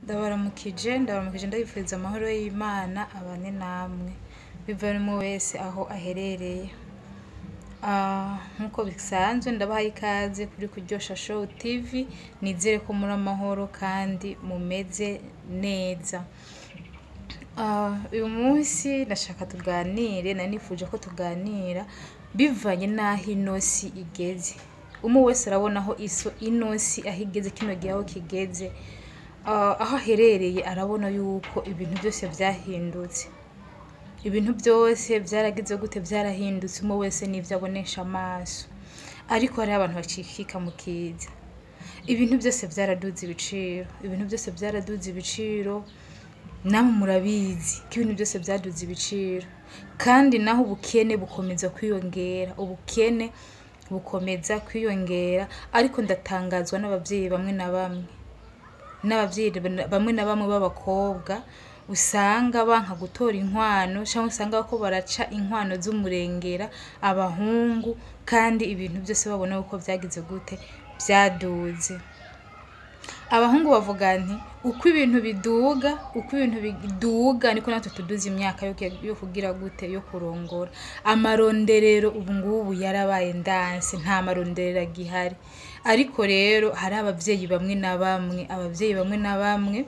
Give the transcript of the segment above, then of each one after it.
Ndabaramukije, ndabaramukije, ndabifuriza amahoro y'Imana abane namwe bivanye umwe wese aho aherereye. Nkuko bisanzwe ndabahaye ikaze kuri Kuryosha Show TV, nizere ko muri amahoro kandi mumeze neza. Uyu munsi ndashaka tuganire, nari nifuje ko tuganira bivanye n'aho ino si igeze. Umwe wese arabona aho ino si aho igeze, kino gihe aho kigeze, aho aherereye arabona yuko ibintu byose vyahindutse. Ibintu byose vyaragize gute, vyarahindutse, umwe wese n'ivyo abonesha amaso. Ariko hariho abantu bacikika mu kiza. Ibintu byose vyaraduze ibiciro, ibintu byose vyaraduze ibiciro, namwe murabizi ko ibintu byose vyaduze ibiciro. Kandi naho ubukene bukomeza kwiyongera, ubukene bukomeza kwiyongera, ariko ndatangazwa n'abavyeyi bamwe na bamwe, n'abavyeyi bamwe na bamwe b'abakobwa usanga banka gutora inkwano, canke usanga ko baraca inkwano z'umurengera abahungu, kandi ibintu byose babona uko vyagize gute, vyaduze. Abahungu bavuga nti uko ibintu biduga, uko ibintu biduga niko natwe tuduza imyaka yo kugira gute, yo kurongora. Amaronderero ubu ngubu yarabaye ndanse, nta maronderero agihari. Ariko rero hari abavyeyi bamwe na bamwe, abavyeyi bamwe na bamwe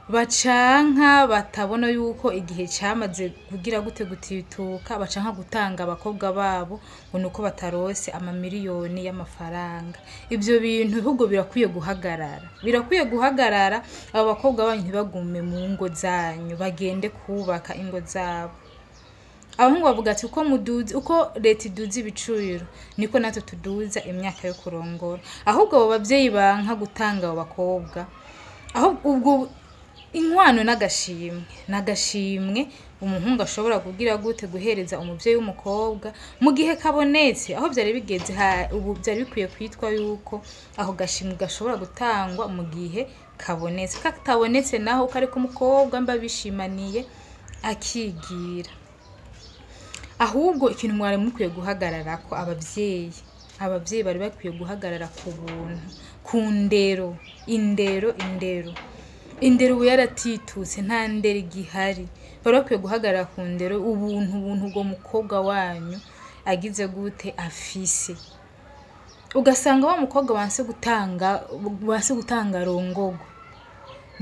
bacanka batabona yuko igihe camaze kugira gute, gutituka, bacanka gutanga abakobwa babo ngo nuko batarose amamiliyoni y'amafaranga. Ivyo bintu ahubwo birakwiye guhagarara, birakwiye guhagarara. Abo bakobwa banyu ntibagume mu ngo zanyu, bagende kubaka ingo zabo. Abahungu bavuga ati uko muduze, uko leta iduza ibiciro niko natwe tuduza imyaka yo kurongora. Ahubwo abo bavyeyi banka gutanga abo bakobwa, aho ubwo inkwano n'agashimwe, n'agashimwe umuhungu ashobora kugira gute, guhereza umuvyeyi w'umukobwa mu gihe kabonetse. Aho vyari bigeze ubu vyari bikwiye kwitwa yuko aho gashimwe gashobora gutangwa mu gihe kabonetse. Katabonetse naho kareka umukobwa mba bishimaniye akigira. Ahubwo ikintu mwari mukwiye guhagararako abavyeyi, abavyeyi bari bakwiye guhagarara ku buntu, ku ndero, indero, indero. Indero ubu yaratitutse, nta ndero igihari. Bari bakwiye guhagarara ku ndero, ubuntu, ubuntu ubwo mukobwa wanyu agize gute, afise. Ugasanga wa mukobwa wanse gutanga, wanse gutanga rongogwe,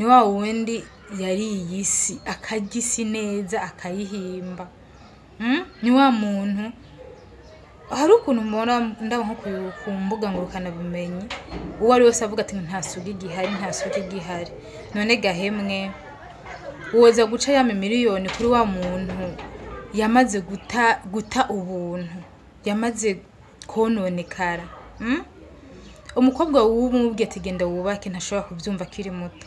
ni wa wundi yariye isi, akarya isi neza, akayihimba. Ni wa muntu hari ukuntu mbona ndaba nko ku mbuga ngurukanabumenyi, uwo ari wese avuga ati nta sugi igihari, nta sugi igihari. None gahemwe woza guca ya miliyoni kuri wa muntu yamaze guta ubuntu, yamaze kononekara. Umukobwa w'ubu mubwiye ati genda wubake, ntashobora kuvyumva akiri muto.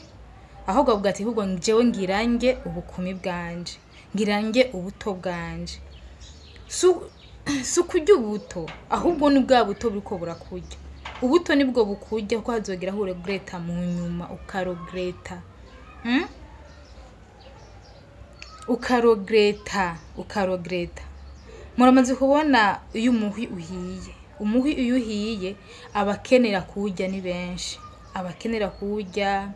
Ahubwo avuga ati ahubwo jewe ngirange ubukumi bwanje, ngirange ubuto bwanje. Si ukurya ubuto, ahubwo ni bwa buto buriko burakurya. Ubuto nibwo bukurya, kuko hazogera aho uregreta mu nyuma, ukaregreta. Ukaregreta, ukaregreta. Muramaze kubona iyo umuhwi uhiye. Umuhwi iyo uhiye, abakenera kuwurya ni benshi. Abakenera kuwurya,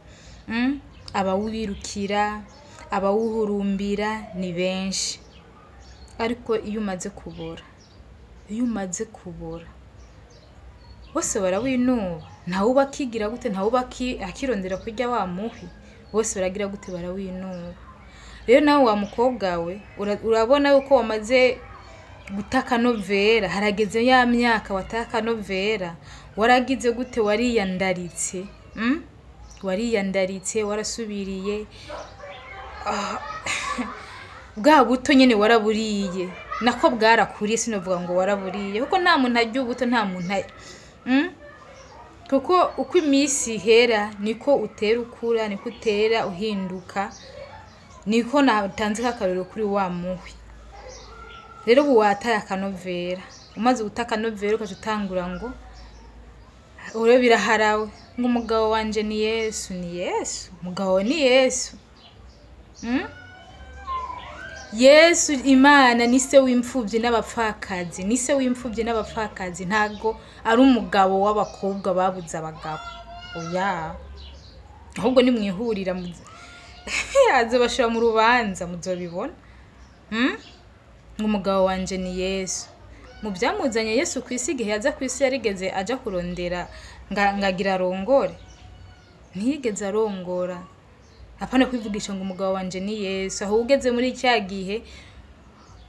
abawirukira, abawuhurumbira ni benshi. Ariko iyo umaze kubora, iyo umaze kubora, bose barawinuba. Ntawuba akigira gute, ntawuba akirondera kurya wa muhwi, bose baragira gute, barawinuba. Rero nawe wa mukobwa we, urabona yuko wamaze guta akanovera, harageze ya myaka wataye akanovera, waragize gute, wariyandaritse, Wariyandaritse, warasubiriye, bwa buto nyene waraburiye, nako bwarakuriye, sinovuga ngo waraburiye, kuko nta muntu arya ubuto, nta muntu Kuko uko iminsi ihera niko utera ukura, niko utera uhinduka, niko natanze akarorero kuri wa muhwi. Rero ubu wataye akanovera, umaze guta akanovera ukaca utangura ngo ure biraharawe, ngo umugabo wanje ni Yesu, ni Yesu, umugabo ni Yesu. Yesu Imana ni se w'imfuvyi n'abapfakazi, ni se w'imfuvyi n'abapfakazi, ntago ari umugabo w'abakobwa babuze abagabo. Oya. Ahubwo nimwihurira azobashira mu rubanza, muzobibona. Ngo umugabo wanje ni Yesu. Mu byamuzanye Yesu ku isi, igihe yaza ku isi yarigeze aja kurondera ngagira arongore? Ntiyigeze arongora. Apana kwivugisha ngo umugabo wanje ni Yesu. Aho ugeze muri cya gihe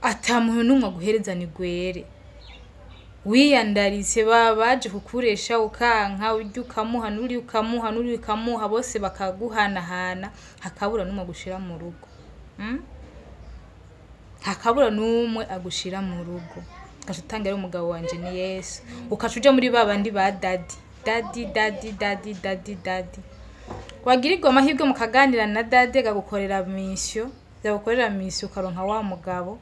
ata muntu n'umwe aguhereza ni gwere, wiyandaritse, baba baje kukuresha ukanka, urya ukamuha, n'uri ukamuha, n'uri ukamuha, bose bakaguhanahana, hakabura n'umwe agushira mu rugo. Hakabura n'umwe agushira mu rugo, ugaca utanga rero umugabo wanje ni Yesu, ukaca uja muri ba bandi ba daddy, daddy, daddy, daddy, daddy, daddy. Wagirirwa amahirwe mukaganira na daddy, akagukorera mission, yagukorera mission ukaronka wa mugabo.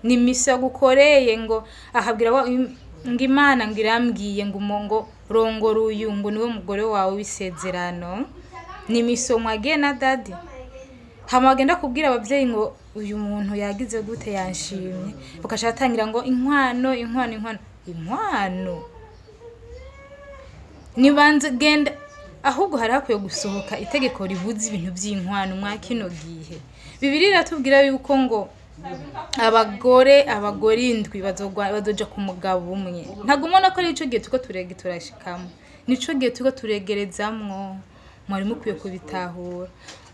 Ni mission agukoreye, ngo akabwira ngo Imana ngo irambwiye ngo ngo rongora uyu, ngo niwe mugore wawe w'isezerano. Ni mission mwagiye na daddy. Hama bagenda kubwira abavyeyi ngo uyu muntu yagize gute, yanshimye, bakaca batangira ngo inkwano, inkwano, inkwano, inkwano. Nibanze genda. Ahubwo hari hakwiye gusohoka itegeko ribuza ibintu by'inkwano mwa kino gihe. Bibiliya iratubwira yuko ngo abagore indwi bazoja ku mugabo umwe. Ntabwo ubona ko ari ico gihe turiko turashikamo? Nico gihe turiko turegerezamwo. Mwari mukwiye kubitahura.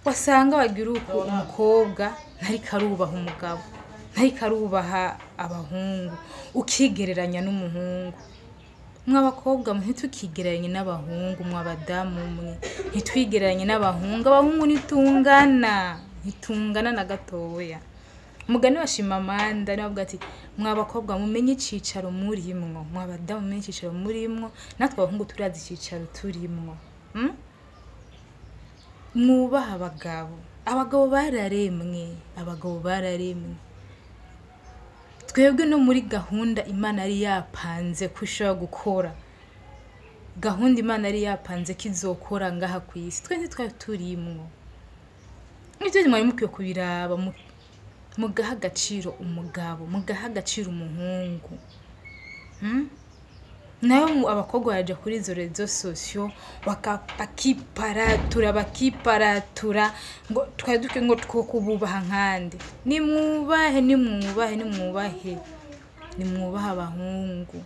Wasanga bagira uko umukobwa ntariko arubaha umugabo, ntariko arubaha abahungu, ukigereranya n'umuhungu. Mw'abakobwa mwe, ntitukigereranye n'abahungu. Mw'abadamu mwe, ntitwigereranye n'abahungu. Abahungu ntitungana, ntitungana na gatoya. Umugani wa Shimamanda niwe avuga ati: "Mw'abakobwa mumenye icicaro murimwo, mw'abadamu mumenye icicaro murimwo." Natwe abahungu turazi icicaro turimwo. Mwubaha abagabo. Abagabo bararemwe, abagabo bararemwe. Twebwe no muri gahunda Imana yari yapanze ko ishobora gukora, gahunda Imana yari yapanze ko izokora ngaha ku isi, twe ntitwari turimwo. Nibyo mwari mukwiye kubiraba, mugaha agaciro umugabo, mugaha agaciro umuhungu. Nayo abakobwa baraja kuri izo réseaux sociaux bakiparatura, bakiparatura ngo twari dukwiye ngo two kububaha nkande. Nimwubahe, nimwubahe, nimwubahe, nimwubahe abahungu,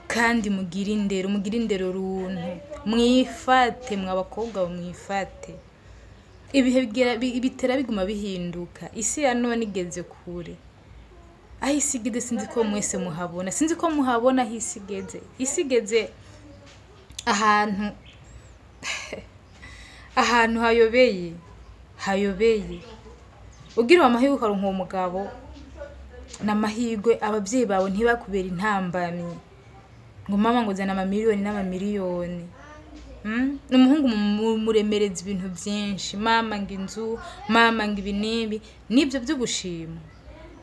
kandi mugire indero, mugire indero runtu, mwifate. Mwa bakobwa mwifate. Ibihe bitera biguma bihinduka. Isi ya none igeze kure. Aho isi igeze sinzi ko mwese muhabona, sinzi ko muhabona aho isi igeze. Isi igeze ahantu hayobeye, hayobeye. Ugira amahirwe ukaronka uwo mugabo, ni amahirwe. Ababyeyi bawe ntibakubera intambamyi ngo mama ngo zana amamiliyoni n'amamiliyoni. Umuhungu muremereza ibintu byinshi, mama ngo inzu, mama ngo ibi n'ibi nibyo by'ubushimwe.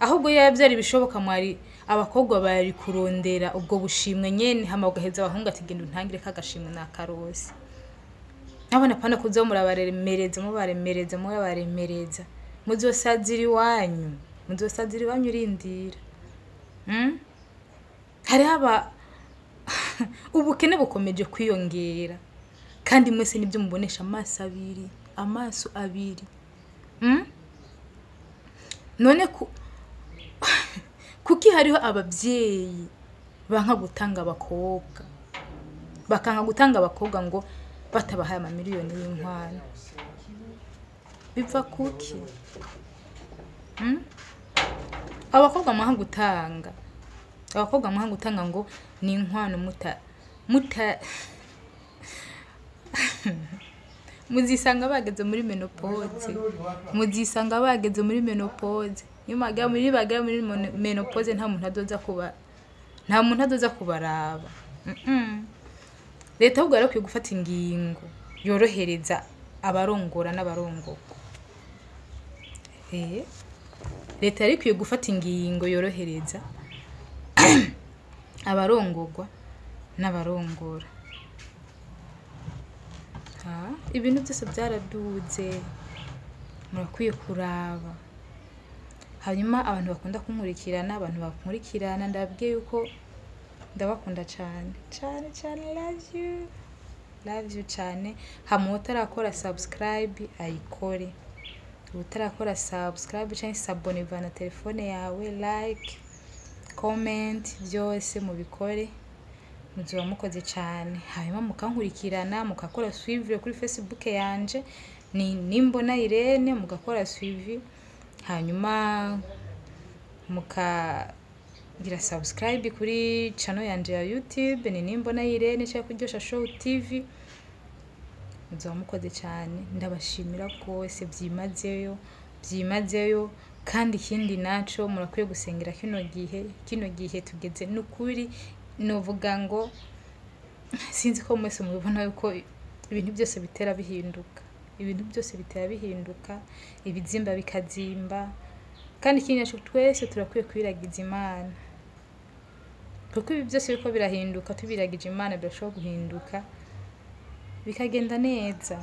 Ahubwo yaba byari bishoboka, mwari abakobwa bari kurondera ubwo bushimwe nyene, hama ugaheza abahungu ati: "Genda untangire kagashimwe nakarose." Abana pana kuza murabaremereza, mubaremereza, murabaremereza. Muzosazira iwanyu, muzosazira iwanyu. Urindira. Hariho aba ubukene bukomeje kwiyongera, kandi mwese nibyo mubonesha amaso abiri, amaso abiri. None kuki hariho ababyeyi banka gutanga abakobwa, bakanka gutanga abakobwa ngo batabahaye amamiliyoni y'inkwano? Biva kuki? Abakobwa mwanka gutanga, abakobwa mwanka gutanga ngo ni inkwano, muta muzisanga bageze muri ménopause, muzisanga bageze muri ménopause. Iyo bagera muri ménopause, nta muntu azoza kubaraba. Leta ahubwo yarakwiye gufata ingingo yorohereza abarongora n'abarongorwa. Leta yari ikwiye gufata ingingo yorohereza abarongorwa n'abarongora. Ibintu byose byaraduze, murakwiye kuraba. Hanyuma abantu bakunda kunkurikirana, abantu bankurikirana, ndababwiye yuko ndabakunda cane cane cane. Love you. Love you cyane. Hama utarakora subscribe ayikore, utarakora subscribe cyangwa s'abonner, vana telefone yawe, like, comment, byose mubikore, muzoba mukoze cyane. Hanyuma mukankurikirana, mugakora suivre kuri Facebook yanje ni Nimbona Irene, mugakora suivi, hanyuma mukagira subscribe kuri channel yanje ya YouTube ni Nimbona Irene cyangwa Kuryosha Show TV. Muzoba mukoze cyane, ndabashimira rwose byimazeyo, byimazeyo. Kandi ikindi naco, murakwiye gusengera kino gihe, kino gihe tugeze. N'ukuri novuga ngo sinzi ko mwese mubibona yuko ibintu byose bitera bihinduka, ibintu byose bitera bihinduka, ibizimba bikazimba. Kandi ikindi naco, twese turakwiye kwiragiza Imana, kuko ibi byose biriko birahinduka, tubiragije Imana birashobora guhinduka bikagenda neza.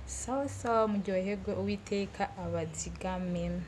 Sawa sawa, muryoherwe, Uwiteka abazigame.